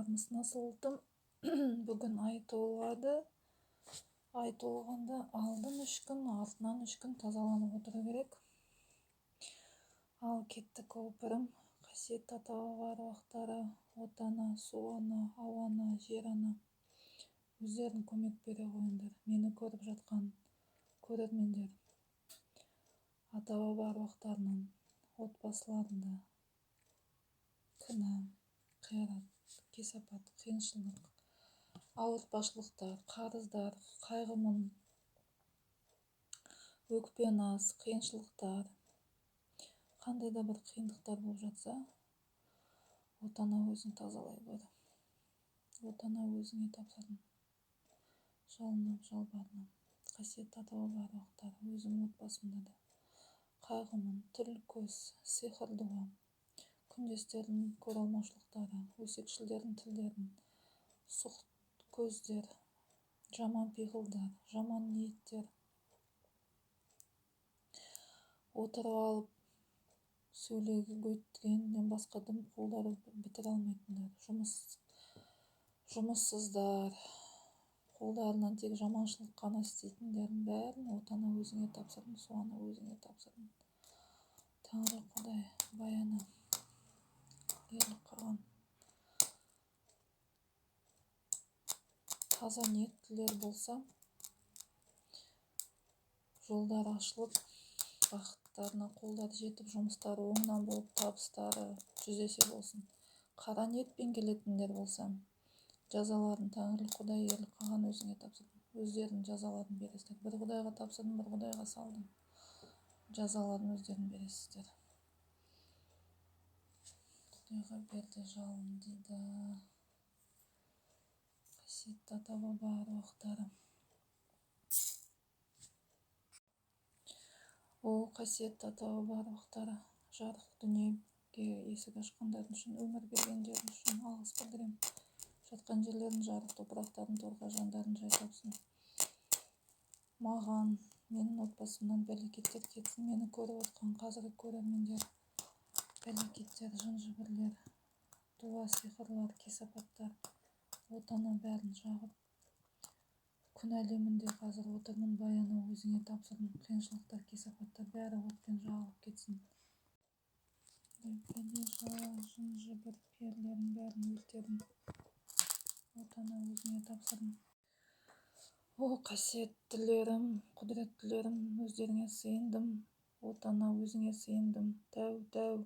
Армысың, асыл ұлтым! Бүгін ай толады. Ай толғанда алдын 3 күн, артынан 3 күн тазаланып отыру керек. Ал кеттік, о пірім, қасиетті ата-баба аруақтары, от ана, су ана, ауа ана, жер ана, өздерің көмек бере қойыңдар. Мені көріп жатқан көрермендер, ата-баба аруақтарының отбасыларында кінә, қиярат, кесапат, қиыншылық, ауыртпашылықтар, қарыздар, қайғы-мұң, өкпе-наз, қиыншылықтар, қандай да бір қиындықтар болып жатса, Отана өзің тазалай көр. Отана өзіңе тапсырдым. Жалынам, жалбарынам. Қасиетті ата-баба аруақтары, өзім отбасымда да қайғы-мұң, тіл, көз, сиқыр, дуа, күндестердің көре алмаушылықтары, өсекшілердің тілдерін, сұқ көздер, жаман пиғылдар, жаман ниеттер, отырып алып сөйлегеннен басқа дым қолдары бітіре алмайтындар, жұмыссыздар, қолдарынан тек жаманшылық қана істейтіндердің бәрін Отана өзіңе тапсырдым, су ана өзіңе тапсырдым. Тәңірі Құдай, Баяна, ерлік қаған таза ниеттілер болса, жолдары ашылып, бақыттарына қолдары жетіп, жұмыстары оңынан болып, табыстары 100 есе болсын. Қара ниетпен келетіндер болса, жазаларын Тәңірі Құдай, ерлік қаған өзіңе тапсырдым. Өздерінің жазаларын бересіздер. Бір Құдайға тапсырдым, бір Құдайға салдым. Жазаларын өздерің бересіздер. Құдайға берді жалын дейді. Қасиетті ата-баба аруақтары. О, қасиетті ата-баба аруақтары, жарық дүниеге есік ашқандарың үшін, өмір бергендерің үшін алғыс білдіремін. Жатқан жерлерін жарық, топырақтарын торқа, жандарын жай тапсын. Маған, менің отбасымнан бәлекеттер кетсін. Мені көріп отқан қазіргі көрермендер, бәлекеттер, жын-жібірлер, дуа, сиқырлар, кесапаттар, Отана бәрін жағып, күн әлемінде қазір отырмын, Баяна өзіңе тапсырдым. Қиыншылықтар, кесапаттар бәрі отпен жағылып кетсін. Бәле жала, жын-жібір, перілердің бәрін өртедім. Отана өзіңе тапсырдым. О, қасиеттілерім, құдіреттілерім, өздеріңе сыйындым. Отана өзіңе сыйындым. Тәу, тәу,